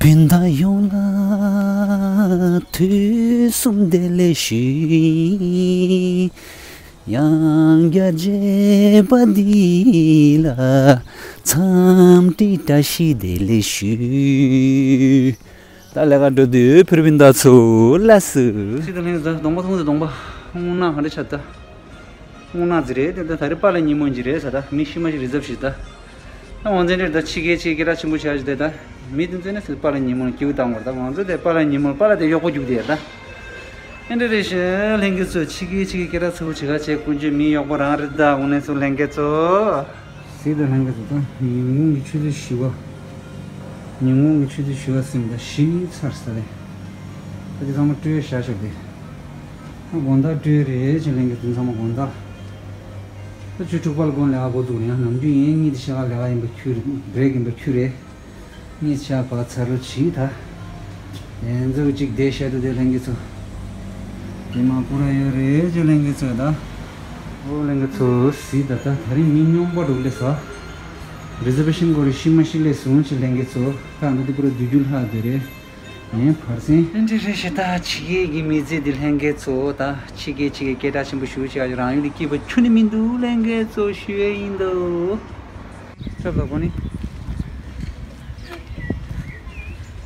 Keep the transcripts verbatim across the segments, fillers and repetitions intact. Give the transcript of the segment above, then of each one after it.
བོད་ཟླ་ཡོངས་ལ་དུས་གསུམ་བདེ་ལེགས་ཞུ། ཡང་བསྐྱར་མཇལ་བ་འདི་ལ་འཚམས་འདྲི་བཀྲ་ཤིས་བདེ་ལེགས་ཞུ། ད་ལས་ཀ་འགྲོ་དུས་ཕུར་བུ་ཟླ་ཚོ་ལ་སུ། ཅི་ད་ལྷན་ད་གདོང་པ་མཐོང་ཟེར། གདོང་པ་སྔོ་ནག་ག་འདྲ་ཆགས་ད། སྔོ་ནག་ཟིག་རེད་དེ། ད་ད་རེས་པཱ་ལགས་ཉིན་མོ་ཅིག་རེད་ཟེར། ད་མི་ཤི་མ་ཤི་རི་ཛབ་ཞིག་ད། ད་ངོ་ཚན་རེད། ད་ཕྱི་རྒྱལ་ཕྱི་རྒྱལ་སྐད་གྲགས་ཆེན་པོ་ཆགས་ཤིག་དེ། ད་མི་དེ་ཚོས་ནི་ཟེར་པཱ་ལགས་ཉིན་མོ་ལ་སྐྱིད་པོ་བཏང་བར། ད་ང་ཚོ་དེ་པཱ་ལགས་ཉིན་མོ་ལ་པཱ་ལགས་དེ་གཡོག་པོ་རྒྱུགས་དེ་ད། ཨེ་འདྲ་རེད་ཤག་ལྷན་རྒྱས་ཚོ། ཕྱི་རྒྱལ་ཕྱི་རྒྱལ་སྐད་གྲགས་ཚ་པོ་ཆེ་ག་བྱས་ཀུན་སྤྱོད་མི་གཡོག་པོ་རང་རེད། ད་དངོས་གནས་སུ་ལྷན་རྒྱས་ཚོ། གཟིགས་དང་ལྷན་རྒྱས་ཚོ། ད་ཉིན་གུང་གི་ཆུ་ཚོད་བཞི་པ། ཉིན་གུང་གི་ཆུ་ཚོད་བཞི་པ་ཟིན། ད་བཞི་ནི་ཚར་ས་རེད། ད་དེ་ཚང་མ་སྤྲོད་བཞག་ཤག་དེ། ད་དགོང་དག་སྤྲོད་རེད་ཅེས་ལྷན་རྒྱས་ཚོ། ཚང་མ་དགོང་དག་ད་ཆུ་དྲུག་པ་ལ་དགོང་ལས་ཀ་འགོ་བཙུགས་རེད། ཡང་ནམ་རྒྱུན་ཡིན་གཉིད་ཆེ་ག་ལས་ཀ་ཡིན་པ་ཁྱོད་རེད། བྷི་རེག་ཡིན་པ་ཁྱོད་རེད། གཉིད་ཆག་བ་ཚ་རུ་བྱིས་ད། ཡན་ཚོ་གཅིག་བསྡད་བཤད་དུ་བསྡད་ལྷན་རྒྱས་ཚོ། དེ་མ་བསྐུར་ཡོད་རེད་ཅེས་ལྷན་རྒྱས་ཚོ། ད་ཨོ་ལྷན་རྒྱས་ཚོ་གཟིགས་ད། ད་ད་རིང་མི་སྙོམས་པོ་འདུག་ལས་ས། རི་ཛར་བེ་ཤན་སྐོར་རེ་ཤི་མ་ཤི་ལས་བཟུང་ཅེས་ལྷན་རྒྱས་ཚོ། ད་འདི་དེ་པུ་ར་བསྡུས་རྒྱུ་ལྷག་དེ་རེད། ངའི་བར་སེང་། ཨེ་འདྲ་རེད་ཤག་ད་ཕྱི་རྒྱལ་གྱི་མི་ཚེ་འདི་ལྷན་རྒྱས་ཚོ། ད་ཕྱི་རྒྱལ་ཕྱི་རྒྱལ་སྐད་གྲགས་ཆེན་པོ་ཞུ་བྱས་རང་ཡུལ་ལ་སྐྱིད་པ་ཁྱོན་ནས་མི་འདུག་ལྷན་རྒྱས་ཚོ་ཞུ་ཡས་ཡིན་འདུག་ཁྱབ་ལ་གོ་ནི།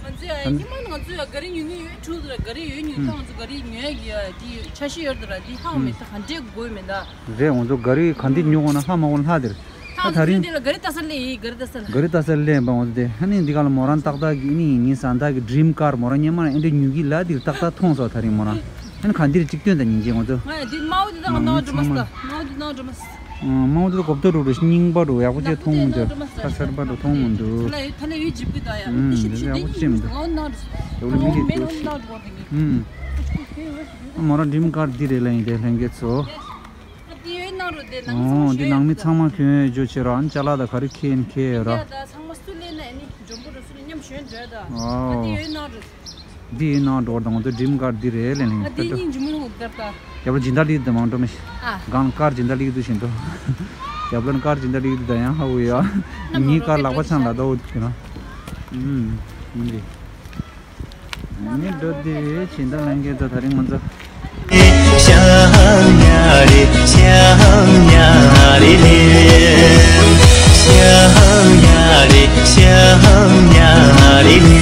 ང་ཚོ་ཡ་ཉི་མ་ང་ཚོ་ཡ་ག་རེ་ཉོ་ཉོ་ཡོད་འཁྲུག་འདུག་ར། ག་རེ་ཡོད་ཉོ་ད། ང་ཚོ་ག་རེ་ཉོ་ཡ་གི་ཡ་དེ་ཡོད། འཆར་གཞི་ཡོད་འདུག་ར། དེ་ཧ་མ་མེད་ད། ག་འདྲས་དགོས་མེད་ད། རེད། ང་ཚོ་ག་རེ་ག་འདི་ཉོ་གོ་ན་ཧ་མ་གོ་ན་ལྷག་དེར། ད་ད་རིང་འདི་ལ་ག་རེ་ལྟ་ས་སླེབས་ཡིན། ག་རེ་ལྟ་ས་ལ། ག་རེ་ལྟ་ས་སླེབས་པ་འོ་དེ། ཨ་ནི་འདི་ག་ལ་མོ་རང་ཏག་ཏག་གི་ནི་ངའི་བཟའ་ཟླ་གི་ཌི་རིམ་ཀར་མོ་རང་སྔོན་མ་ཨེ་འདྲས་ཉོ་གི་ལ་དེ་ཏག་ཏག་མཐོང་སོང་། ད་རིང་མོ་རང་ཨ་ནི་ག་འདིར་གཅིག་སྟོན་དང་ཉིན་བྱེད་ང་ཚོ། ང་ཡ་འདི་དམར་པོ་འདི་ད་ང་ནང་འགྲོ་མ་སོང་། དམར་པོ་འདི་ནང་འགྲོ་མ་སོང་། དམར་པོ་འདི་གོབ་ཏོ་རུ་རུ་རྙིང་པ་རུ་ཡག་པོ་བྱས་མཐོང་མི་འདུག་ཁ་སར་པ་རུ་མཐོང་མི་འདུག་ད་ལ་ཡུ་ད་ལ་ཡུ་ཇིབ་གི་ད་ཡ། ཨུམ། འདི་ཤི་འདི་ཤི་ཡག་པོ་བྱས་མི་འདུག་ང་ནང་འགྲོ་སོང་། ཡག་པོ་མི་རིགས་འདུག་ཤི། ཨུམ། མོ་རང་ཌི་རིམ་ཀར་འདི་རེད་ལ་ཡིན་ཏེ་ལྷན་རྒྱས་ཚོ། འདི་ཡོད་ནང་རུ་དེ་ནང་ཨོ་འདི་ནང་མི་ཚང་མ་གྱོན་ཡོད་རྒྱུ་བྱེད་རོགས། ཨ་ནི་ཅ་ལག་དང་ག་རེ་ཁྱེར་ཡིན་ཁྱེར་ཡོད་ར། ཡ་ད་ཚང་མ་སུ་ལེན་ན་ཨ་ནི་འཇོན་པོ་རུ་སུ་ལེན་མཉམ་གཞོན་འགྲོ་ད། ཨོ། འདི་ཡོད་ནང་རུ། འདི་ཡོད་ནང་འགྲོ་དང་ང་ཚོ་ཌི་རིམ་ཀར་འདི་རེད་ལེ་ལེ། ཨ་འདི་སྙིང་རྗེ་མོ་ལོ་དར་ད། རྒྱབ་ལ་སྦྱིན་བདག་ལི་དུ་མང་འགྲོ་མི་ཤི། ཨ། གང་ཀར་སྦྱིན་བདག་ལི་དུ་བཞིན་དུ། རྒྱབ་ལ་ཀར་སྦྱིན་བདག་ལི་དུ་ད་ཡང་ཧ་འུ་ཡ། ངའི་ཀར་ལག་པ་ཆང་ལ་ད་འུ་དུ་ན། ཨུམ། ཡིན་རེད། ནི་འགྲོ་དེ་ཕྱིན་ད་ལན་གྱི་ད་ད་རིང་ང་ཚོ། ཤ་ཉ་རེ་ཤ་ཉ་རེ་ལེ། ཤ་ཉ་རེ་ཤ་ཉ་རེ་ལེ།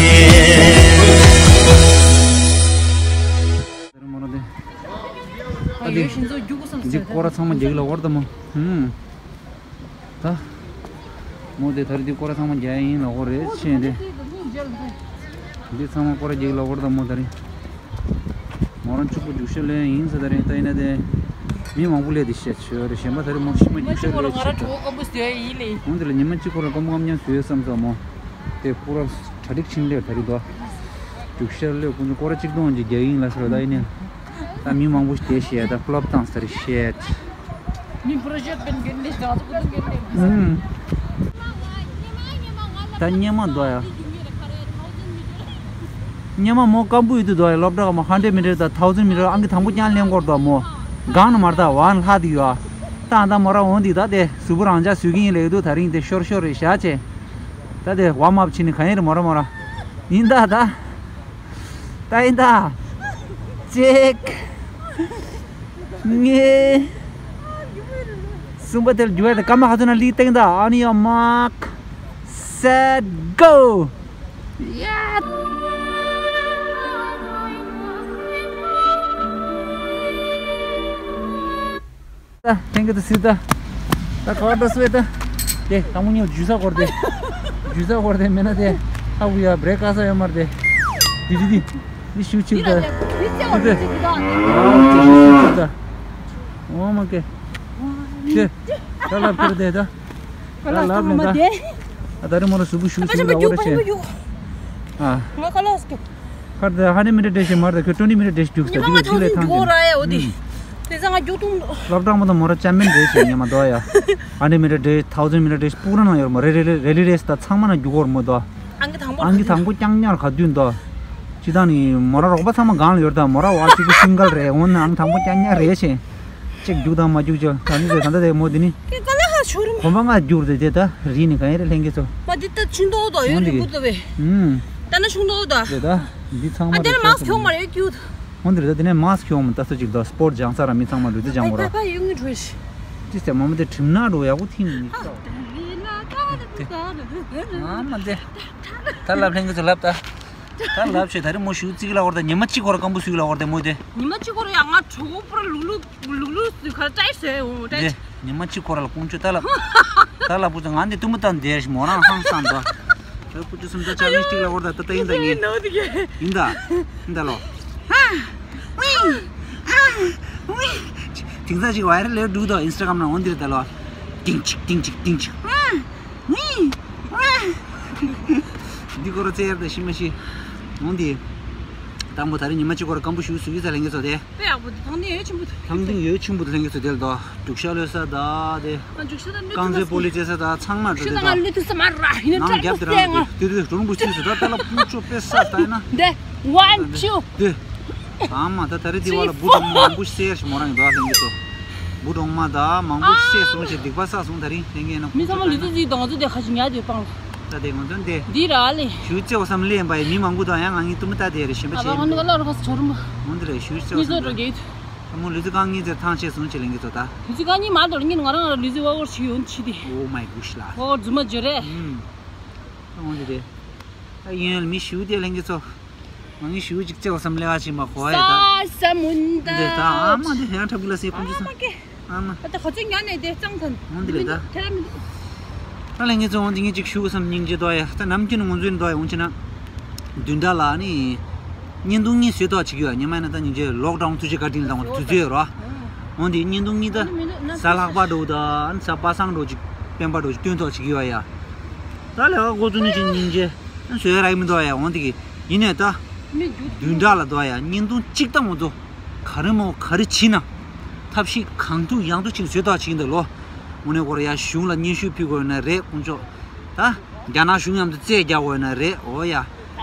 ཨ་དེ་འདི་སྐོར་ར་ཚང་མ་རྒྱག་ལ་བར་དམ། ཧུམ། ད། མོ་དེ་ད་རེས་འདི་སྐོར་ར་ཚང་མ་རྒྱག་ཡིན་ལ་འོ་རེད་ཆེ་འདི། འདི་ཚང་མ་སྐོར་ར་རྒྱག་ལ་འོ་རེད་ད་མོ་ད་རེས། མོ་རང་གཅིག་པུ་རྒྱུག་ཤར་ལེན་ཡིན་ཟེར་ད་རེས་ད་ཡིན་ན་དེ། མི་མང་པོ་ལས་དེ་བཤད་ཆོས་རེད་གཞན་པ་ད་རེས་མོ་ཤི་མ་རྒྱུག་ཤར་ལེན་ཆེ་ད། འོང་དེ་ལ་ཉི་མ་གཅིག་སྐོར་ལ་སྐམ་སྐམ་ཉམས་བཟོས་བསམ་ས་མོ། དེ་སྐོར་ར་གྲ་སྒྲིག་ཕྱིན་ལེ་ད་རེས་དོ། རྒྱུག་ཤར་ལེ་ཁོང་ཚོ་སྐོར་ར་གཅིག་སྟོང་ཅིག་རྒྱག་ཡིན་ལ་ཟེར་ད་ཡིན་ནས། ད་མི་མང་པོ་ཞིག་དེ་བཤད་ད་ཕློབ་བཏང་ས་རེད་བཤད། མི་པོ་རོ་ཤོད་པན་གྱོན་ནས་ཞག་ཚོ་ཀུན་གྱོན་ནས། ཨུམ། ད་སྙེ་མ་འདུག་ཡ། སྙེ་མ་མོ་སྐམ་པོ་ཡོད་དུས་འདུག་ཡ། སློབ་གྲྭ་མོ་ཧན་ཌེ་མི་ཊར་དང་ཐའུ་ཟན་མི་ཊར་ཨང་ཀི་དང་པོ་རྐྱང་ལེན་དགོས་འདུག་མོ། གང་ན་མར་ད་ཝན་ལྷག་དུ་ཡོད་ཨ། ད་ཨ་ད་མོ་ར་འོང་དུས་ད་དེ་གཟུགས་པོ་རང་འཇགས་བཟོས་ཀྱི་ཡིན་ལེགས་འདུག་ད་རིང་དེ་ཤོར་ཤོར་རེད་བཞག་བྱས། ད་དེ་ཝརམ་ཨབ་བྱས་ནས་གང་ཡིན་རེད་མོ་ར་མོ་ར། ཡིན་ད་ད། ད་ཡིན་ད། གཅིག་གཉིས། གསུམ་པ་དེར་རྒྱུག་ཡ་དེ་སྐར་མ་ག་ཚོད་ན་ལི་སྟེང་ད། On your mark, set, go. ཡ། ད་ཐེང་གི་ཏུ་སི་ད། ད་ག་བ་འགྲོ་སུ་ད། དེ་དང་པོ་ཉིད་འཇུ་ས་སྐོར་དེ། འཇུ་ས་སྐོར་དེ་མེད་ན་དེ། ཧ་བུ་ཡ་བྲེ་ཀ་ས་ཡོད་མར་དེ། དི་དི་དི། འདི་ཤུ་ཆིབ་ད། འདི་ད། འདི་ཤུ་ཆིབ་ད། ཨོ་མ་ཀེ། དེ། ད་ལབ་ཁྱེར་དེ་ད། ད་ལབ་ནས་ད། ཨ་ད་རི་མོ་ལ་སུ་བུ་ཤུ་ཆིབ་ད་འོ་རེ་ཆེ། ཨ། ང་ཁ་ལག་སྐྱོ། ཁར་དེ་ཧན་ཌེ་མི་ཊར་དེ་ཞིག་མར་དེ་ཁྱོད་ཊུ་ཝེན་ཊི་མི་ཊར་དེ་ཞིག་རྒྱུགས་ད། ཉི་མ་དེ་ང་ཁྱོད་ལས་ཐང་ཐང་འགྱོ་ར་ཡ་འོ་དེ། ཨུམ། དེ་ཚང་ང་རྒྱུགས་ཐུང་། སློབ་གྲྭ་མོ་དང་མོ་ར་ཅམ་པན་རེད་ཞེས་ཉི་མ་དོ་ཡ། ཧན་ཌེ་མི་ཊར་དེ་ཐའུ་ཟན་མི་ཊར་དེ་སྤུ་ར་ནང་ཡོད་མོ་རེ་རེ་རེ་རེ་ལི་རེས་ད་ཚང་མ་ན་རྒྱུགས་འོར་མོ་དོ། ཨང་ཀི་དང་པོ་ཨང་ཀི་དང་པོ་རྐྱང་ཉར་ག་དུས་དོ། ཅི་ད་ནི་མོ་ར་རོགས་པ་ཚང་མ་གང་ལ་ཡོད་ད་མོ་ར་བ་ཅིག་གི་སིང་གལ་རེད་འོ་ན་ཨང་དང་པོ་རྐྱང་ཉར་རེད་ཞེས། ཅིག་རྒྱུགས་དང་མ་རྒྱུགས་ཅོ་ད་ནི་དེ་ད་ད་དེ་མོ་དེ་ནི། ཀེ་ཀ་ལ་ཧ་ཆོ་རུ། གོམ་པ་ང་རྒྱུགས་རེད་དེ་ད་རི་ནི་གང་ཡིན་རེ་ལྷན་གི་ཚོ། མ་དེ་ད་ཆུན་དོ་དོ་ཡོད་རེད་གུ་ད་བེ། ཨུམ། ད་ ཨ་ན་ཆུང་དོ་ད། རེད་ད། འདི་ཚང་མ་ཨ་དེ་རེད་ན་མཱ་སི་ཁྱོང་མ་རེད་ཀྱུ། འོན་ཏེ་རེད་ད། དེ་ནས་མཱ་སི་ཁྱོང་མ་ལྟ་ས་ཅིག་ད། སྤོར་སྦྱང་ས་ར་མི་ཚང་མ་ལུས་རྩལ་སྦྱང་དགོས་ར། ཡོང་ངི་འགྲོ་ཤི། ཅི་ཟེར་མ་མ་དེ་གྲིམ་ན་འགྲོ་ཡག་པོ་ཐིང་ངི། ཨ་མ་དེ། ད་ལབ་ལྷན་གི་ཚོ་ལབ་ད། ད་ལབ་ཆེ་ད་རེ་མོ་ཞུ་ཙིག་ལ་བར་ད་ཉི་མ་གཅིག་གོ་ར་སྐམ་པོ་ཞུ་ལ་བར་ད་མོ་དེ། ཉི་མ་གཅིག་གོ་ར་ཡ་ང་གྲོགས་པོ་པུ་ར་ལུག་ལུག། ལུག་ལུག་ཟུག་ཁར་ཏྲའི་སོའི་འོ་ཏྲའི། དེ་ཉི་མ་གཅིག་ཁོ་ར་ལ་ཀུང་ཅོ་ད་ལ། ད་ལ་བུ་ཚོ་ང་འདི་གཏུམ་པོ་བཏང་བསྡད་ཞིག་མོ་རང་ཧང་སང་ད། ད་བུ་ཚོ་སུམ་ད་ཅ་ལེན་ཊི་སྟིག་ལ་བོར་ད་ད་ད་ཡིན་ད་ངས། ཡིན་ད། ཡིན་ད་ལོ། དེང་སང་ཅིག་ཝའི་རལ་ལས་འགྲུག་ད་ཨིན་སི་ཊ་གྷ་རམ་ན་འོ་འདིར་ད་ལོ། ཏིང་ཅིག་ཏིང་ཅིག་ཏིང་ཅིག་འདི་ཁོ་ར་ཙེ་ཡར་ད་ཤི་མ་ཤི། འོ་འདི། དང་པོ་ད་རེས་ཉི་མ་གཅིག་ཁོ་ར་སྐམ་པོ་ཞུ་ཟུག་ཡིན་ས་ལྷན་གི་ཚོ་དེ། དཔེ་ཡག་པོ་འདུག་ཐང་སྟེང་ཡོད་ཆེན་པོ་འདུག་ཐང་སྟེང་ཡོད་ཆེན་པོ་འདུག་ལྷན་རྒྱས་ཚོ་དེ་ལ་དོ། འབྲུག་ཤ་ལོས་ས་ད་དེ། ཨ་འབྲུག་ཤ་ད་ལོས་རྐང་རྩེད་སྤོ་ལོ་རྩེ་ས་ད་ཚང་མ་འགྲོ་ཤ་ད་ང་ལོས་ཐུག་ས་མ་ར་ཡིན་ན་ནང་རྒྱབ་དེ་རང་འདུག་དེ་དེ་གྲུང་བུ་ཆུ་ས་ད་ད་ལ་ཕུང་ཆོ་དཔེ་ས་ད་ཡིན་ན། དེ་ཝན་ཊུ། དེ། ཨ་མ་ད་ད་རེ་དེ་བ་ལ་བུ་གྲོགས་མ་མང་པོ་ཤི་ཟེར་ཞིག་མོ་རང་གི་དོ་ལྷན་རྒྱས་ཚོ། བུ་གྲོགས་མ་ད་མང་པོ་ཤི་ཟེར་སོང་ཞེས་སྡིག་པ་བསགས་སོང་ད་རིང་ལྷན་རྒྱས་ན། མི་ཚང་མ་ལུས་རྩལ་རྩེ་ཡི་དང་ང་ཚོ་དེ་ཁ་ཞིག་ཉལ་དུས་སྤང་ལ། ད་དེ་ང་ཚོ་འདི། འདི་ར་ལེ། ཞུ་རྩེ་བ་བསམ་ལེན་པ་ཡི་མི་མང་པོ་དང་ཡང་ང་ངི་གཏུམ་པོ་ལྟ་དེ་རེ་ཞིམ་པ་ཨ་བ་ང་ནི་ག་ལ་རུ་ཁ་སི་ཆོ་རུ་མ། འོ་འདི་རེ་ཞུ་རྩེ་བ་བསམ་ལེན། ད་མོ་ལུས་རྩལ་རྐང་གཉིས་ཚེ་ཐང་ཆད་སོང་ཆེ་ལེན་གི་ཚོ་ད། ལུས་རྩལ་རྐང་གཉིས་མ་གཏོགས་ངས་ང་རང་ང་རང་ལུས་རྩལ་ཝ་ཝར་ཞུ་ཡོང་ཆི་དེ། Oh my gosh ལ། ཝ་ཝར་རྫུན་མ་བརྗོད་རེད། ཨུམ། ད་འོ་འདི་རེ། ད་ཡིན་ཡང་མི་ཞུ་དེ་ལེན་གི་ཚོ། ང་ངི་ཞུ་ཅིག་རྩེ་བ་བསམ་ལེ་བ་ཅིག་མ་གོ་ཡ་ད། ས་ས་མུན་ད། འདི་ད་ཨ་མ་འདི་ཧེ་ཡང་ཁྲབ་གི་ལ་སེ་ཁོང་ཅི་ས། ཨ་མ་ཀེ། ཨ་མ། ད་ལྟ་ཁོ་ཚོས་ཉར་ནས་དེ་གཙང་ཐོན། འོ་འདི་ལས་ད། དེ་ར་མི་འདུག་ད་ལས་ངེད་ཚོ་འོང་དེ་ངེད་ཅིག་ཞུ་བསམ་སྙིང་རྗེ་དོ་ཡ། ད་ནམ་རྒྱུན་ང་ཚོའི་དོ་ཡ་འོང་ཆེ་ན། བདུན་ཕྲག་ལ་ནི། བརྙན་ཐུང་གཉིས་བཟོས་ཐོག་ཅིག་ཡོད་ཉི་མ་ཡིན་ན་ད་སྙིང་རྗེ་ལོག་ཌའུན་ཐུགས་རྗེ་བཀའ་དྲིན་དང་དུས་ཚོད་ཡོད་རོ། འོང་དེ་བརྙན་ཐུང་གཉིས་ད། གཟའ་ལྷག་པ་འགྲོ་ད་གཟའ་པ་སངས་འགྲོ་ཅིག་སྤེན་པ་འགྲོ་ཅིག་སྟོན་ཐོག་ཅིག་ཡོད་ཡ། ད་ལས་ཀ་འགོ་བཙུགས་ནི་ཅིག་སྙིང་རྗེ། བཟོས་ར་ཡི་མི་འདུག་ཡ་འོང་དེ་གི་ཡིན་ནས་ད། བདུན་ཕྲག་ལ་འདུག་ཡ་བརྙན་ཐུང་གཅིག་ད་ང་ཚོ། ག་རེ་མོ་ག་རེ་བྱིས་ན། ཐབས་ཤེས་གང་ཐུབ་ཡང་ཐུབ་ཅིག་བཟོས་ཐག་ཅིག་ཡིན་ད་ལོ། དངོས་གནས་ཁོ་ར་ཡ་གཞུང་ལ་སྙན་ཞུ་ཕུལ་དགོས་ཡོད་ན་རེད་དཀོན་མཆོག་ད། རྒྱ་ནག་གཞུང་མཉམ་དུ་རྩོད་རྒྱག་དགོས་ཡོད་ན་རེད་འོ་ཡ།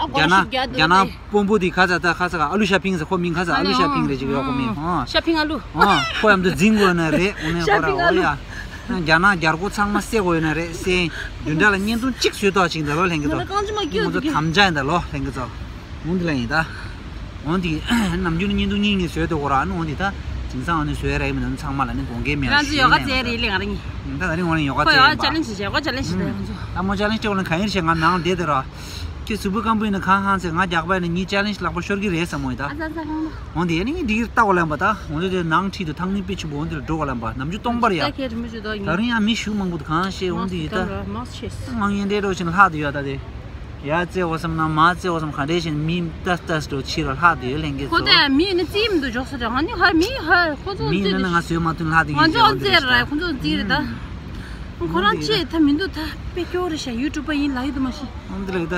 རྒྱ་ནག་རྒྱ་ནག་དཔོན་པོ་དེ་ཁ་ཚ་ད་ཁ་ཚ་ག་ཨ་ལུ་ཤ་ཕིང་ཟེར་ཁོ་མིང་ཁ་ཚ་ཨ་ལུ་ཤ་ཕིང་རེད་ཅིག་ཡོད་ཁོ་མིང་ཨོ། ཤ་ཕིང་ཨ་ལུ། ཨོ་ཁོ་མཉམ་དུ་འཛིང་དགོས་ཡོད་ན་རེད་དངོས་གནས་ཁོ་ར་འོ་ཡ། རྒྱ་ནག་རྒྱལ་སྒོ་ཚང་མ་བསད་དགོས་ཡོད་ན་རེད་སེ། བདུན་ཕྲག་ལ་བརྙན་ཐུང་གཅིག་བཟོས་ཐག་ཅིག་ཡིན་ད་ལོ་ལྷན་རྒྱས་ཚོ། ང་ཚོ་དམ་བཅའ་ཡིན་ད་ལོ་ལྷན་རྒྱས་ཚོ། འོང་འདི་ལ་ཡིན་ད། འོང་འདི། ནམ་རྒྱུན་བརྙན་ཐུང་གཉིས་གཉིས་བཟོས་འདུག་གོ་ར་ཨ་ནི་འོང་འདི་ད། དེང་སང་ཨ་ནི་བཟོས་ར་ཡིན་མི་འདུག་ཚང་མ་ལ་ནི་དགོངས་འགལ་མེད་ང་ཚོ་ཡོ་ག་བྱས་རེད་ལས་ང་རང་ཉིད། ད་ད་རིང་འོང་ནི་ཡོ་ག་ཁོ་ཡོ་ག་བྱས་ཅ་ལེན་ཇི་བྱས་ཡོ་ག་ཅ་ལེན་ཇི་བྱས་ད་ཡོང་ཚོ། ད་མོ་ཅ་ལེན་ཇི་བྱས་འོང་ན་གང་ཡིན་ཞེས་ང་ནང་བསྡད་དེ་ར། ཁྱེད་གཟུགས་པོ་སྐམ་པོ་ཡིན་ན་གང་ཧང་ཟེར་ང་རྒྱག་པ་ཡིན་ན་ངའི་ཅ་ལེན་ཇི་ལག་པ་ཤོར་གི་རེད་བསམ་མོ་ཡིན་ད། ཨ་ཙ་ཙ་ཧང་། འོང་འདི་ཡ་ནི་ངའི་འདི་གིར་ལྟ་བ་ལམ་པ་ད། འོང་འདི་དེ་ནང་ཁྲིད་དུ་ཐང་ནི་དཔེ་ཆེན་པོ་འོང་འདི་ལ་འགྲོ་བ་ལམ་པ་ནམ་རྒྱུན་སྟོང་པར་ཡ། ད་གལ་རིན་པོ་ཆེ་ད་ཡིན། ད་རིང་ཡང་མི་ཞུ་མང་པོ་འདུག་གང་ཤེས་འོང་འདི་ཡི་ད། མ་ཤེས། ང་ངན་འདྲེ་འགྲོ་ཞིང་ལྷག་ཏུ་ཡོད་ད་དེ། ཡ་རྩེ་བ་བསམ་ན་མ་རྩེ་བ་བསམ་ག་འདྲེ་ཞིང་མི་ཏས་ཏས་འགྲོ་ཕྱི་ར་ལྷག་ཏུ་ཡོད་ལྷན་རྒྱས་ཁོ་ཚོ། ད་མི་ནི་རྩིས་མི་འདུག་འཇོག་ས་ད་ང་ནི་ཧ་མི་ཧ་ཁོ་ཚོ་མི་རྩིས་ནི་ང་བཟོས་མ་ཐུན་ལྷག་ཏུ་ཡིན་ང་ཚོ་ཅེས་རྩེ་ར་ཁོ་ཚོ་རྩིས་རེད་ད། ཁོ་རང་ཅེས་ད་མི་འདུག་ད་དཔེ་སྐྱོ་རེ་ཤ་ཡུ་ཊུབ་པ་ཡིན་ལ་ཡུ་ཏུ་མ་ཤི། འོང་འདི་ལ་ཡི་ད།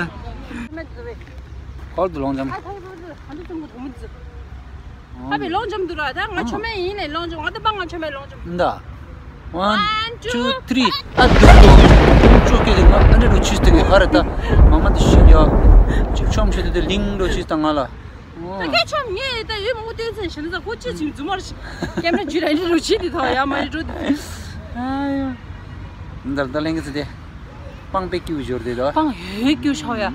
ཁོལ་དུ་ལོང་ཇམ། ཨ་ཕའི་ལོང་ཇམ་འདུག་ར་ད་ང་ཆོ་མེད་ཡིན་ལས་ལོང་ཇམ་ང་ད་པ་ང་ཆོ་མེད་ལོང་ཇམ་འདུག One, two, three. ཨ་འདུག་འདུག་ཅོ་ཀེ་ལེ་ང་ཨ་འདྲ་རུ་ཆུ་སྟེང་གི་ག་རེ་ད། མ་མ་དེ་ཤི་ཡ། ཅིག་ཆོམ་ཤོད་དེ་ལིང་རུ་ཆུ་སྟེང་ང་ལ། ད་སྐད་ཆོམ་ངས་ད་ཡོད་མང་པོ་སྟོན་ཚན་ཞིམ་ས་ཁོ་ཅི་ཅིག་རྫུན་མར་ཤི། ཀེམ་ར་ཇུ་ར་འདྲ་རུ་ཆི་དེ་ཐོ་ཡ་མ་ཡི་འགྲོ་དེ། ཨ་ཡ། འདར་འདར་ལེན་གི་ཚེ་དེ། པང་པེ་ཀྱུ་འབྱོར་དེ་དོ། པང་ཧེ་ཀྱུ་ཤོ་ཡ།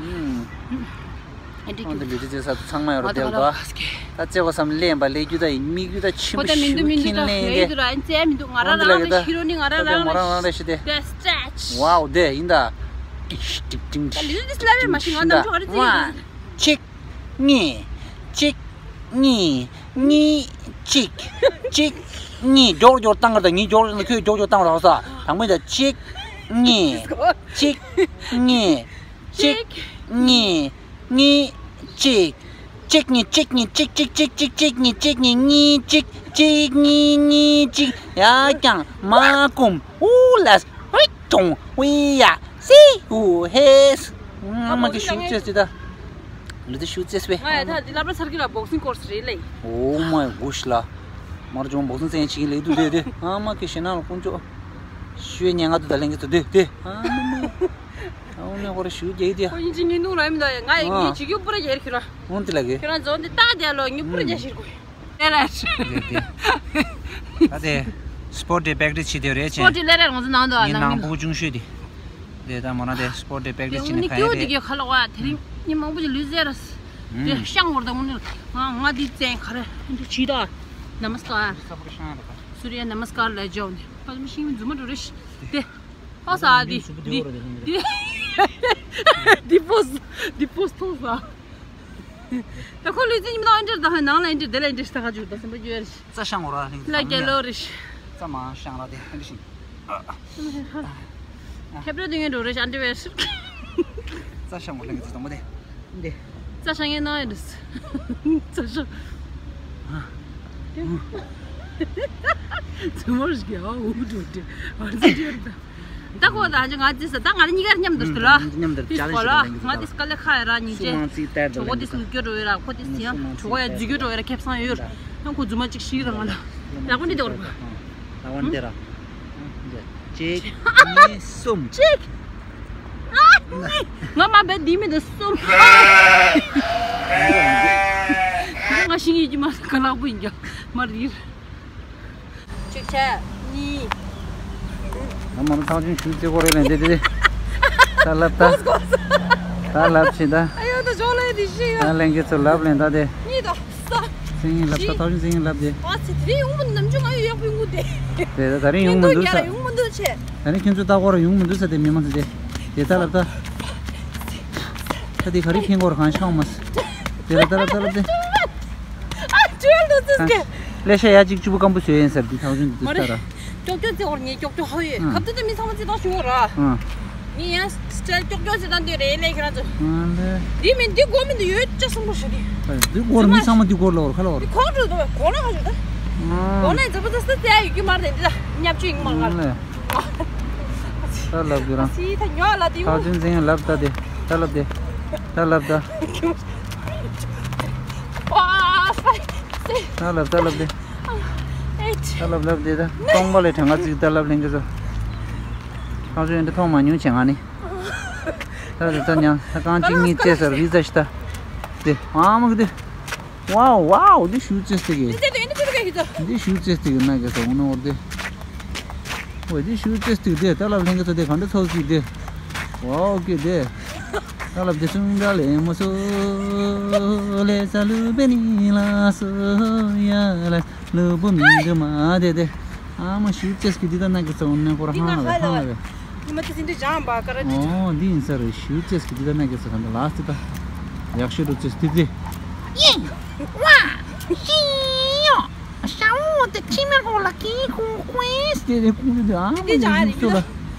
ཨང་དེ་ལུས་རྩལ་ས་ཚང་མ་ཡོད་ར་དེ་ལ་དོ། ད་རྩེ་བ་བསམ་ལེན་པ་ལས་རྒྱུ་ད་ཡིན་མིག་རྒྱུ་ད་ཆིམ་པ་ཤུ་ཁིན་ལེན་དེ། ཨང་དེ་ལ་ཡོད་དུ་ར་ཨང་རྩེ་མི་འདུག་ང་རང་རང་རེ་ཤི་རོ་ནི་ང་རང་རང་རེ་ཤི་དེ། ཝའོ་དེ་ཡིན་ད། ད་ལུས་རྩལ་སླ་བས་མ་ཤི་ང་ནམ་ཆོ་ག་རེ་རྩེ་ཡོད། གཅིག་གཉིས། གཅིག་གཉིས། གཉིས། གཅིག་གཅིག་གཉིས། མགྱོགས་མགྱོགས་བཏང་གར་དང་ངས་མགྱོགས་མགྱོགས་ཁྱོད་མགྱོགས་མགྱོགས་བཏང་རོགས་ས། དང་པོ་ཡིན་ད། གཅིག་གཉིས། གཅིག་གཉིས། གཅིག་གཉིས། གཉིས། གཅིག་གཅིག་གཉིས། གཅིག་གཉིས། གཅིག་གཅིག་གཅིག་གཅིག་གཉིས། གཅིག་གཉིས། གཉིས། གཅིག་གཅིག་གཉིས། གཉིས། གཅིག་ཡ་ཀྱང་མ་ཀུམ། ཨུ་ལས། ཧུད་ཀྲོང་ཝི་ཡ་སི་ཧུ་ཧེས། ཨ་མ་གི་ཤུགས་ཅེས་ཅི་ད། ལུས་ཏེ་ཤུགས་ཅེས་པས། ང་ཡ་ཐ་འདི་ལབ་ར་ཚར་གི་ལ་བོག་སིང་ཀོར་སི་རེད་ལེ། ཨོ་མའི་གོ་ཤི་ལ། མར་ཇོང་བོག་སིང་ཙེང་ཅིག་ལེ་དུ་དེ་དེ། ཨ་མ་གི་ཤེ་ན་ལ་ཀུན་ཅོ། ཤུའི་ཉེ་ང་དུ་ད་ལེན་གི་ཚོ་དེ་དེ། ཨ་མ་མ། ཨ་ནེ་ཧོ་ར་ཤུ་རྒྱལ་དེ། ཁོ་ཡིན་ཅི་ངི་ནུ་ར་མི་ད་ཡ་ང་ཡི་ངི་ཅི་གུ་པུ་ར་རྒྱལ་ཁི་ར། འོན་ཏི་ལ་གི། ཁྱོད་རང་ཛོན་དེ་ཏག་དེ་ལོ་ངི་པུ་ར་རྒྱལ་ཤིར་གོ། ལེ་ར་ཤི། ད་དེ་སྤོར་ཊི་པེག་ཊི་སི་བྱེད་དེ་རེད་ཅེ། སྤོར་ཊི་ལེ་ར་ང་ཚོ་ནང་དུ་ཨ་ནང་ནང་བུ་ཆུང་ཤོས་དེ། དེ་ད་མོ་ན་དེ་སྤོར་ཊི་པེག་ཊིས་བྱས་ནས་ག་ཡ་རེད། དེ་ཁ་ལོ་བ་དེ་རིང་ཉིན་མང་པོ་ཅིག་ལུས་ཟེར་ར། དེ་ཤང་བོར་ད་དངོས་གནས་ང་ང་འདི་བཙན་ག་རེ་འདི་བྱིས་ད། ནམ་སྐར། སུ་རི་ཡ་ནམ་སྐར་ལ་འཇོག་ནས་ཕ་མི་ཤིང་མི་རྫུན་མ་འགྲོ་རེ་ཤི་དེ། ཨོ་ས་འདི་འདི་འདི་འདི་པོ་སི་འདི་པོ་སི་མཐོང་ས། ད་ཁོ་ལུས་རྩལ་ཉིན་མོ་ཨེ་འདྲ་ད་ནང་ལ་ཨེ་འདྲ་དེ་ལ་ཨེ་འདྲ་ཞིག་ད་ག་ཅུ་ད་སེམས་པ་འགྱུར་རེ་ཤི། རྩྭ་ཤང་འོ་ར་ལྷིང་ལ་གེ་ལོ་རེ་ཤི། རྩྭ་མ་ཤང་ར་དེ་ཨེ་འདྲ་ཤིང་། ཐེབས་ར་དེ་ངས་འགྲོ་རེ་ཤི་ཨ་འདྲ་བས་ཤི། རྩྭ་ཤང་འོ་ལྷིང་གི་རྩྭ་དང་པོ་དེ། འདི། རྩྭ་ཤང་ངས་ནང་ཨེ་འདྲ་ཤི། རྩྭ་ཤང་། ཚུར་མོར་ཞིག་ཨ་འུ་འགྲོ་དེ་ཨ་ཙི་དེ་ར་ད། ད་གོ་ད་ཅི་ང་ཅི་ས་ད་ང་གཉིས་ཀ་མཉམ་དུ་ལ། མཉམ་དུ་ཅ་ལེན་ཞིག་ལེན་གི་ང་ཏི་སྐ་ལེ་ཁ་ཡ་ར་ཉིན་ཅེ། ཇོ་བོ་ཏི་སུ་རྒྱུ་འགྲོ་ཡོད་ར་ཁོ་ཏི་སི་ཡང་ཇོ་བོ་ཡ་རྫུ་རྒྱུ་འགྲོ་ཡོད་ར་ཁེབས་སང་ཡོད་ར། ཡང་ཁོ་རྫུན་མ་ཅིག་ཤི་ར་ང་ལ། ཡག་པོ་འདི་དེ་བར་ག་ད་བར་འདི་ར། གཅིག་གཉིས་གསུམ། གཅིག་ང་མ་བས་འདི་མི་འདི་གསུམ། ང་ཤི་ཡི་ཅི་མ་ག་ལག་པོ་ཡིན་ཀྱང་མ་རིལ། གཅིག་བྱས། གཉིས། ང་མ་ཐང་ཆུང་ཞུ་རྩེ་གོ་རེ་ལེན་དེ་དེ་དེ། ད་ལབ་ད། ད་ལབ་ཆེ་ད། ཨ་ཡོ་ད་ཇོ་ལེ་དེ་ཤི་ཡ། ད་ལེན་གི་ཚོ་ལབ་ལེན་ད་དེ། གཉིས་དང་ས། སེང་ལབ་ད་ཐང་ཆུང་སེང་ལབ་དེ། ཨ་ཚེ་དེ་ཡོང་མི་ནམ་ཆུང་ཨ་ཡོ་ཡག་པོ་ཡོང་གི་དེ། དེ་ད་ད་རིང་ཡོང་མི་འདུག་ས། ཡོང་མི་འདུག་ཆེ། ད་རིང་ཁྱོད་ཚོ་ལྟ་གོ་ར་ཡོང་མི་འདུག་ས་དེ་མི་མང་ཚོ་དེ། དེ་ད་ལབ་ད། ད་དེ་ག་རེ་ཕན་གོ་ར་གང་ཤོང་མ་སི། དེ་ལ་ད་ལབ་ད་ལབ་དེ། ཨ་ཅོལ་དུ་ཙིས་ཀེ། ལེ་ཤ་ཡ་གཅིག་བཅུ་པོ་སྐམ་པོ་བཟོས་ཡིན་ཟེར་འདི་ཐག་ཆུང་འདི་མ་རེད། ལྟ་ར། ཀྱོག་ཀྱོག་ཙེ་འོར་ངས་ཀྱོག་ཀྱོག་ཧ་ཡོད། ཨང་། ཁབ་ཏུ་ཏུ་མི་ཚང་མ་ཙེ་ཏོག་ཞུ་འོ་ར། ཨང་། ངས་ཡང་སི་ཊལ་ཀྱོག་ཀྱོག་ཙེ་ཏང་དུས་རེད་ལེ་ཁྱེད་རང་ཚོ། ཨང་ལེ། འདི་མིན་འདི་གོ་མིན་འདི་ཡོད་ཅག་སུན་པོ་ཞུ་འདི། འདི་གོར་མི་ཚང་མ་འདི་གོར་ལ་འོར་ཁ་ལ་འོར། འདི་ཁོག་འགྲོ་འདུག་གོ་ན་ཁ་ཞུ་ད། ཨང་། གོ་ན་ཛ་བ་ཛ་སི་ཏ་ཡོད་ཀྱི་མ་རེད་འདི་ད་ཉབ་ཆུ་ཡིན་མ་ང་ལ། ཨང་ལེ། ད་ལབ་རྒྱུ་རང་། སི་ད་ཉོ་ལ་དེ་ཐག་ཆུང་ཚེ་ཡང་ལབ་ད་དེ། ད་ལབ་དེ། ད་ལབ་ད། ཨ་སི་སི། ད་ལབ་ད་ལབ་དེ། ཨེ་ཅི། ད་ལབ་ལབ་དེ་ད་སྟོང་པ་ལས་གྲངས་ཀ་ཚིག་ད་ལབ་ལེན་གི་ཚོ། ཐག་ཆུང་འདི་མཐོང་མ་མྱོང་བྱས་ང་ནི། ད་དེ་ད་ཉང་ད་རྐང་གཅིག་གཉིས་བཅས་ཟེར་རི་ཟ་ཤི་ད། དེ་ཨ་མ་གི་དེ། ཝའོ་ཝའོ། འདི་ཞུ་ཙེ་སྟེ་གི། འདི་ཞུ་ཙེ་སྟེ་གི་ན་གི་ས་འུ་ནོ་འོར་དེ། ཝེ་འདི་ཞུ་ཙེ་སྟེ་གི་དེ་ད་ལབ་ལྷན་གི་ཚོ་དེ་ག་འདྲ་ཚོགས་ཀྱི་དེ། ཝའོ་གི་དེ། ད་ལབ་དེ་ཆུང་འདྲ་ལེ་མོ་སོ། ལེ་ས་ལུ་བེ་ནི་ལ་སོ་ཡ་ལ་ལུ་བུ་མི་འདུ་མ་དེ་དེ། ཨ་མ་ཞུ་ཙེ་སྟེ་གི་དེ་ད་ན་གི་ས་འུ་ནོ་འོར་ཧང་ལ་ཧང་ལ་བེ། ཉི་མ་དེ་ཟིན་དུས་འཇམ་པ་ཀ་ར་ཅི་ཅི། ཨོ་འདི་ཡིན་ས་རེད། ཞུ་ཙེ་སི་གི་འདི་ད་ན་གི་ས་ག་འདི་ལ་སི་ད། ཡག་ཤོས་འགྲོ་ཙེ་སི་དེ་དེ། ཡེ། ཝ། ཤི་ཡོ། ཤ་འོ་དེ་ཁྱི་མེ་གོ་ལ་ཀི་ཀུ་ཀུ་ཨེ་སི་དེ་དེ་ཀུ་དེ་ཨ་མ་དེ་ཡིག་ཇ་རེད་སོ་ལ།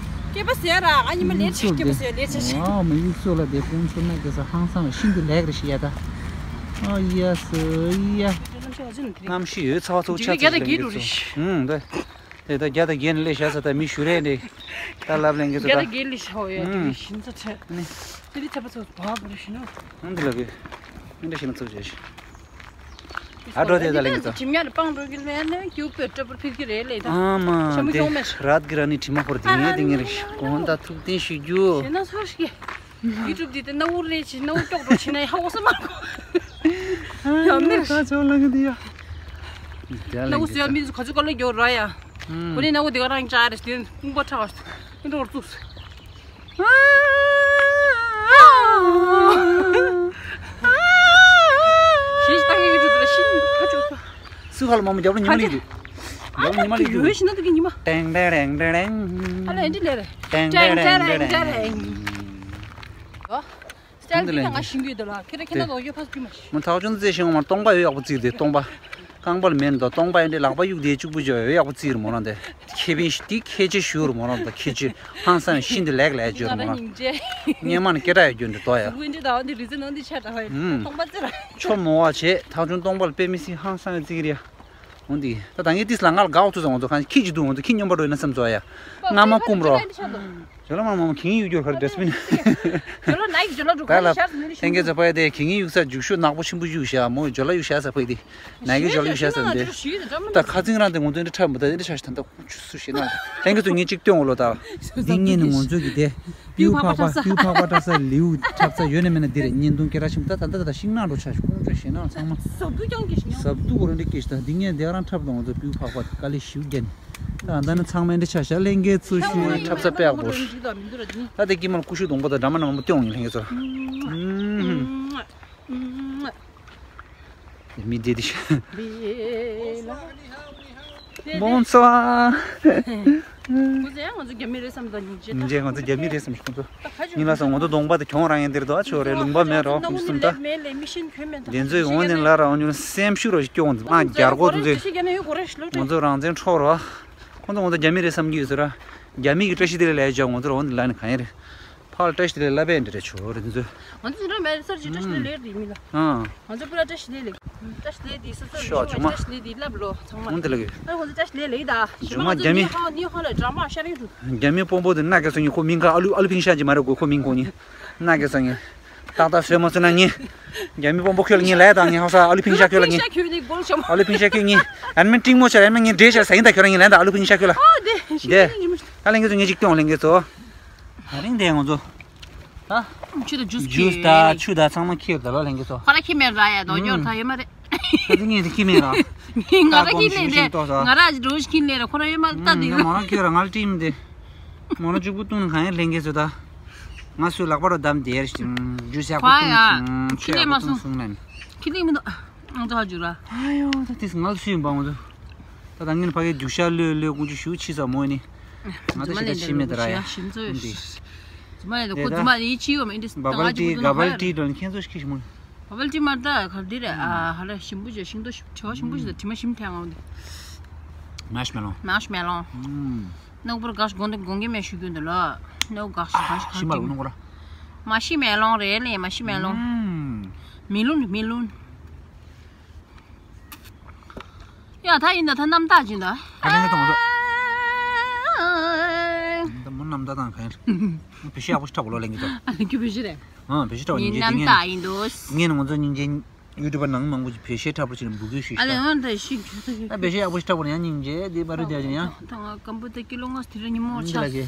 སྐྱེས་པ་ཟེར་ར་ཨ་ཉི་མ་ལས་ཆེ་སྐྱེས་པ་ཟེར་ལས་ཆེ་ཆེ། ཨ་མ་ཡིག་སོ་ལ་དེ་ཀུན་སོ་ན་གི་ས་ཧང་སང་ཤིན་ཏུ་ལེགས་རེ་ཤི་ཡ་ད། ཨ་ཡ་སོ་ཡ། གནམ་གཤིས་ཡོད་ཚ་བ་ཚོ་ཆ་ཚིག་ལེགས་རེ་སོ། ཧུང་དེ། དེ་ད་རྒྱ་དང་རྒྱན་ལས་བྱ་ས་ད་མི་ཞུ་རེ་འདི། ད་ལབ་ལེན་གི་ཚོ་ད། རྒྱ་དང་རྒྱན་ལས་བྱ་བ་ཡོད་དེ་ཞིན་ཚ་ཆེ། ནི། དེ་འདི་ཆ་པ་ཚོ་བ་བ་རེ་ཞུ་ན། ཨང་འདི་ལབ་གི། ཨང་འདི་ཞིན་ཚ་ཚོ་བྱ་ཞིན། ཨ་འགྲོ་དེ་ད་ལེན་གི་ཚོ། ཁྱིམ་ཉར་སྤང་འགྲོ་གི་ལས་ནས་རྒྱུག་པའི་སྐྲ་ཕུར་ཕིར་གི་རེད་ལས་ད། ཨ་མ་ཆེན་པོ་དེ་ཤོང་མེད། རད་གི་ར་ནི་དྲི་མ་ཧོར་དེ་ངས་དེ་ངས་རེ་ཞིག་གོང་ད་ཐུག་བརྟན་ཞུ་རྒྱུ། ཞེ་ན་སོ་ཞིག་ཡུ་ཊུབ་འདི་དེ་སྣ་བུག་རེད་ཅི་སྣ་བུག་ཀྱོག་ཀྱོག་བྱེད་ན་ཡ་ཧ་གོ་ས་མ་གོ། ཡ་མེར། ད་ཆོག་ལ་གི་འདི་ཡ། སྣ་བུག་ཟེར་མི་ག་ཚོད་ག་ལ་རྒྱོ་ར་ཡ། ཁོ་ནི་སྣ་བུག་འདི་ག་རང་ཅག་རེད་དེ་དཔུང་པ་ཁྲག་ཨེ་འགྲོ་བར་བཙུགས། ཞེས་ཏང་གི་ཡུ་ཊུབ་ལ་ཤིན་ཁ་ཆོག་ས། སུ་ཁ་ལ་མ་མོ་རྒྱབ་ལ་ཉི་མ་ལི་འདུག་རྒྱབ་ལ་ཉི་མ་ལི་འདུག་ཡོད་ཤི་ན་དུ་གི་ཉི་མ། ཏེང་ཏེ་རེང་ཏེ་རེང་། ཨ་ལ་ཨེ་འདྲི་ལེ་རེ། ཏེང་ཏེ་རེང་ཏེ་རེང་། ཨོ། སི་ཊལ་འདི་ལ་ང་ཤིང་གི་འདི་ལ་ཁྱེད་ར་ཁྱེད་ན་དོ་ཡོད་ཕ་སུ་མ་ཤི། མོ་ཐག་ཆུང་རྩེ་ཞིང་མ་སྟོང་པ་ཡོད་ཡག་པོ་བརྩིགས་ཏེ་སྟོང་པ། རྐང་པ་ལ་མེད་འདུག་སྟོང་པ་ཡིན་ཏེ་ལག་པ་གཡུག་དེ་གཅིག་པུ་ཅོ་ཡོད་ཡག་པོ་བརྩིགས་རེད་མོ་རང་དེ། ཁེ་ཕན་ཞིག་དེ་ཁེ་ཆེ་ཞུ་རེད་མོ་རང་དེ་ཁེ་ཆེ་ཧང་སང་ཤིན་ཏུ་ལེགས་ལེགས་བརྗོད་རེད་མོ་རང་། སྙན་མ་ནི་སྐད་གྲགས་ཡོད་རྒྱུ་འདི་དོ་ཡ། ཧུན་ཏེ་ད་འདི་རི་ཙི་ནང་འདི་ཆ་ད་ཧོ་ཡ་སྟོང་པ་རྩེ་ར། ཆོ་མོ་བ་བྱེད་ཐག་ཆུང་སྟོང་པ་ལ་དཔེ་མི་སྲིད་ཧང་སང་བའི་རྩིག་རེད་ཡ། འོ་འདི། ད་ད་ངས་ཏིས་ལ་ང་ལ་དགའ་བ་ཚོ་ཚོ་ང་ཚོ་གང་ཁྱི་ཅིག་འདུག་ང་ཚོ་ཁྱི་སྨྱོན་པ་འགྲོ་ཡིན་ན་བསམ་ཚོ་ཡ། སྔ་མ་ཀུམ་རོ། ཇོ་ལ་མ་མ་མ་གིང་ཡུག་རྒྱུར་ག་རེ་ཌས་པིན། ཇོ་ལ་ནའི་ཇོ་ལ་འགྲོ་ག་རེ་ཤར་ཟིན་ལི་ཤིན། ལྷན་རྒྱས་ཚོ་ཕ་ཡ་དེ་གིང་ཡུག་ས་རྒྱུག་ཤུ་ནག་པོ་ཆེན་པོ་ཡུག་ཤ་མོ་ཇོ་ལ་ཡུག་ཤ་ས་ཕ་ཡ་དེ། ནའི་གི་ཇོ་ལ་ཡུག་ཤ་ས་དེ། ད་ཁ་ཚིང་རང་དེ་ང་ཚོ་འདི་འཁྲབ་མི་ད་འདི་འཁྲབ་ཤི་ད་ད་ཁུང་ཆུ་སུ་ཤེས་ན། ལྷན་རྒྱས་ཚོ་ངས་གཅིག་སྟོན་འོ་ལོ་ད། འདི་ངས་ནི་ང་ཚོ་གི་དེ། སྤིའུ་ཕག་པ་སྤིའུ་ཕག་པ་འཁྲབ་ས་ལིའུ་འཁྲབ་ས་ཡོད་ནི་མེད་ན་འདི་རེད་བརྙན་ཐུང་སྐད་གྲགས་ཆེན་པོ་ད་ད་ད་ད་ཤིང་ནག་འགྲོ་ཆ་ཤི་ཁུང་ཆུ་ཤེས་ན་ཚང་མ། ཟབ་ཏུ་ཀྱང་གི་ཤི་ཉོ། ཟབ་ཏུ་གོ་རེ་འདི་སྐད་ཤི་ད་འདི་ངས་འདི་རང་འཁྲབ་ད་ང་ཚོ་སྤིའུ་ཕག་པ་དཀའ་ལས་ཞིའུ་རྒྱན། ད་ད་ནི་ཚང་མ་འདི་ཆ་ཤ་ལྷན་རྒྱས་ཚུལ་ཤུལ་འཁྲབ་ས་དཔེ་ཡག་པོ། ད་དེ་ཀྱི་མར་ཀུ་ཤུ་སྡོང་པོ་དང་འདྲ་མ་འདྲ་མང་པོ་སྟོན་འོང་ཡིན་ལྷན་རྒྱས་ཚོར། མི་བདེ་དེ་ཤ། Bonsoir. ཁོ་ཚོ་ཡང་ང་ཚོ་རྒྱ་མི་རེད་བསམ་དང་སྙིང་རྗེ། སྙིང་རྗེ། ང་ཚོ་རྒྱ་མི་རེད་བསམ་ཞིག་ཁོ་ཚོ། ཉིན་ལ་སོང་ང་ཚོ་གདོང་པ་དེ་གྱོང་རང་ཡང་འདིར་འདུག་ཨ་ཆོ་རེད་ལུང་པ་མེད་རོགས་མི་གསུམ་ད། དེ་ཚོའི་འོང་ནས་ལ་ར་འོང་ཉུལ་སེམས་ཤུགས་རོ་ཞིག་སྐྱོ་འོང་ང་རྒྱལ་སྒོ་དེ་ཚོས། ང་ཚོ་རང་བཙན་འཕྲོག་རོགས། ཁོ་ཚོ་ང་ཚོ་རྒྱ་མི་རེད་བསམ་གྱི་ཡོད་ཟེར་ར། རྒྱ་མི་གི་བཀྲ་ཤིས་བདེ་ལེགས་ལབ་ཡ་ཅོག་ང་ཚོ་ར་འོང་ནས་ལ་ནི་གང་ཡིན་རེད། ཕར་བཀྲ་ཤིས་བདེ་ལེགས་ལབ་པས་འདི་རེད་ཆོ་རེད་འདི་ཚོས། ང་ཚོ་འདི་འདྲ་མེད་སར་ཅིག་བཀྲ་ཤིས་བདེ་ལེགས་རེད་མི་ལ། ཨང་། ང་ཚོ་པུ་ར་བཀྲ་ཤིས་བདེ་ལེགས། བཀྲ་ཤིས་བདེ་ལེགས་འདི་སོ་སོ་ཤོག་ལ་ཅུང་མ། བཀྲ་ཤིས་བདེ་ལེགས་འདི་ལབ་ལོ་ཚང་མ། འོང་དེ་ལ་གི། ཨ་ང་ཚོ་བཀྲ་ཤིས་བདེ་ལེགས་ད། ཇུ་མ་རྒྱ་མི། ནི་ཧོ་ནི་ཧོ་ལ་འགྲམ་པ་ཤར་ཡོད་དུ། རྒྱ་མི་དཔོན་པོ་དེ་སྣ་སྐྱ་སོང་ཉིན་ཁོ་མིང་ག་ཨ་ལུ་ཨ་ལུ་ཕིང་ཤ་ཅི་མ་རེད་གོ་ཁོ་མིང་གོ་ཉིན། སྣ་སྐྱ་སོང་ཉིན། ཏག་ཏག་བཟོས་མ་བཟོས་ན་ཉིན། རྒྱ་མི་དཔོན་པོ་ཁྱོད་ལ་ཉིན་ལས་དང་ཉིན་ཧོ་ས་ཨ་ལུ་ཕིང་ཤ་ཁྱོད་ལ་ཉིན། ཕིང་ཤ་ཁྱོད་ནི་གོལ་ཤོམ། ཨ་ལུ་ཕིང་ཤ་ཁྱོད་ཉིན། ཨན་མི་ཏིང་མོ་ཆ་ཨན་མི་ཉིན་འདྲེ་ཆ་ས་ཡིན་ད་ཁྱོད་ལ་ཉིན་ལས་ད་ཨ་ལུ་ཕིང་ཤ་ཁྱོད་ལ། ཨོ་དེ། དེ། ད་ལྷན་རྒྱས་ཚོ་ངས་ཅིག་སྟོན་ལྷན་རྒྱས་ཚོ། ད་རིང་དེ་ང་ཚོ། ད། ཆུ་དང་ཇུས་ཇུས་ད་ཆུ་ད་ཚང་མ་ཁྱེར་ད་ལ་ལྷན་རྒྱས་ཚོ། ཁོ་ར་ཁྱི་མེད་ར་ཡ་དོ་ཡོར་ད་ཡོད་མ་རེད། ད་དེ་ངས་དེ་ཁྱི་མེད་ར། ང་ར་ཁྱི་ལས་དེ་ང་ར་རོ་ཁྱི་ལས་ར་ཁོ་ར་ཡོད་མ་ད་དེ་ཡོད། མོ་རང་ཁྱེར་ར་ང་ལ་ཀྲིམ་དེ། མོ་རང་གཅིག་པུ་བཏུང་ནས་གང་ཡང་ལྷན་རྒྱས་ཚོ་ད། ང་སུའི་ལག་པ་རུ་བསྡམས་དེར་ཞིང་ཇུས་ཡག་པོ་བཏུང་སོང་ཁྱི་ལས་མ་སོང་སོང་ལན། ཁྱི་ལས་མི་འདུག་ང་ཚོ་ཧ་ཇུ་ར། ཨ་ཡོ་ད་དེ་ང་ལ་སུ་ཡིན་པ་ང་ཚོ། ད་ད་ངས་ཕ་གིའི་རྒྱུག་ཤར་ལོས་ལོས་ཀུན་ཆུ་ཞུ་ཕྱི་ས་མོ་ནི། ང་ཚོ་ཞིག་ད་ཤི་མེད་ད་ར་ཡ། ཞིམ་ཚོ་ཡོད། ཙུ་མ་ལས་ཁོ་ཙུ་མ་ལས་ཡི་ཕྱི་ཡོད་མ་ཨིན་དྲིས་བ་བལ་ཏི་ག་བལ་ཏི་དོན་ཁྱེད་ཚོ་ཤི་ཤི་མོ། བ་བལ་ཏི་མར་ད་གར་འདི་རེད་ཨ་ཧ་ལས་ཞིམ་པོ་ཞིག་ཤིང་ཏོག་བྱ་བ་ཞིམ་པོ་ཞིག་ད་དྲི་མ་ཞིམ་ཐལ་ངང་འདི། མར་ཤི་མེ་ལོང་། མར་ཤི་མེ་ལོང་། ནག་པོར་གག་ཤི་དགོང་དག་དགོང་གི་མེ་ཤུ་རྒྱུ་འདི་ལ། ནག་གག་ཤི་གག་ཤི་ཤི་མ་ལོང་ནོ་གོ་ར། མར་ཤི་མེ་ལོང་རེད་ལེ་མར་ཤི་མེ་ལོང་། མི་ལུན་མི་ལུན། ཡ་ད་ཡིན་ད་ད་རྣམ་དག་ཅིག་ད། ཨ་ལེ་ངས་གཏོང་ད། ད་མོ་རྣམ་དག་དང་གང་ཡིན། བེད་ཤ་ཡག་པོ་ཞིག་འཁྲབ་གོ་ལོ་ལེན་གི་ད། ཨ་ལེ་ཁྱོད་བེད་ཤ་རེད། ཨ་བེད་ཤ་འཁྲབ་ངའི་ཉིན་རྣམ་དག་ཡིན་འདུག་ངས་ནི་ང་ཚོ་སྙིང་རྗེ་ཡུ་ཊུབ་པ་ནང་མང་པོ་ཅིག་བེད་ཤ་འཁྲབ་པོ་ཅིག་ལ་འབུལ་དགོས་ཞུས་ཤིག་ད། ཨ་ལེ་ང་ད་ཤིག་ད་བེད་ཤ་ཡག་པོ་ཞིག་འཁྲབ་གོ་ཡང་སྙིང་རྗེ་དེ་པ་རུ་དེ་ཡང་། ད་ང་སྐམ་པོ་ད་ཀི་ལོ་ལྔ་དེ་ར་ཉིན་མོ་ཆགས།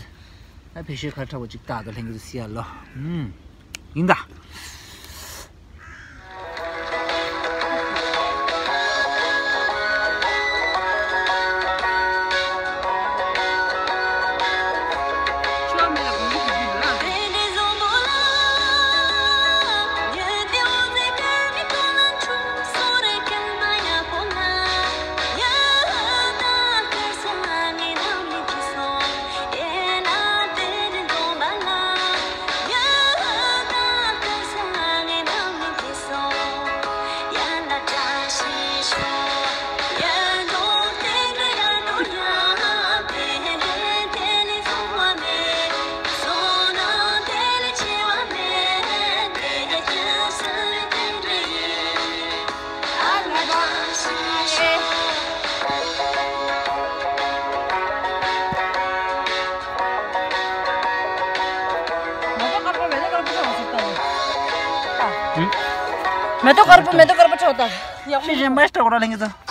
ད་བེད་ཤ་ག་འཁྲབ་པོ་ཅིག་ད་ད་ལྷན་གི་ད་སི་ཡ་ལོ། ཡིན་ད། མེ་ཏོག་དཀར་པོ་མེ་ཏོག་དཀར་པོ་ཆོག་ད། ཡག་པོ། ཤེས་བཞིན་པ་ཞིག་འཁྲབ་གོ་ར་ལྷན་རྒྱས་ཚོ།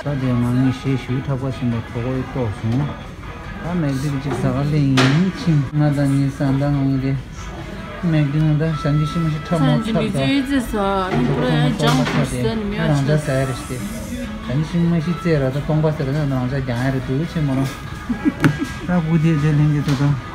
ད་དེ་མ་ངས་ཞེས་ཞུས་ཐག་པ་ཟིན་པའི་གྲོགས་པོ་ཡི་ལྟོགས་སོང་། ད་མེག་ཌི་གཅིག་ཟ་ག་ལེན་ཡིན་ཕྱིན་ང་དང་ངའི་བཟའ་ཟླ་ངོ་ཡི་རེད། མེག་ཌི་ནང་ད་ཞང་གི་ཤི་མ་ཤི་ཁྲ་མོ་ཁྲ་ད། ཁྲ་མོ་ཁྲ་མོ་ཁྲ་དེ་ང་རང་ད་ཟ་ཡ་རེད་ཤི་དེ། ཞང་གི་ཤི་མ་ཤི་རྩེ་ར་ད་སྟོང་པ་ཟེར་ན་ང་རང་ད་རྒྱང་ཡ་རེད་འདུག་ཆེ་མོ་རང་། ད་གུ་དེ་དེ་ལྷན་གྱི་ཚོ་ད།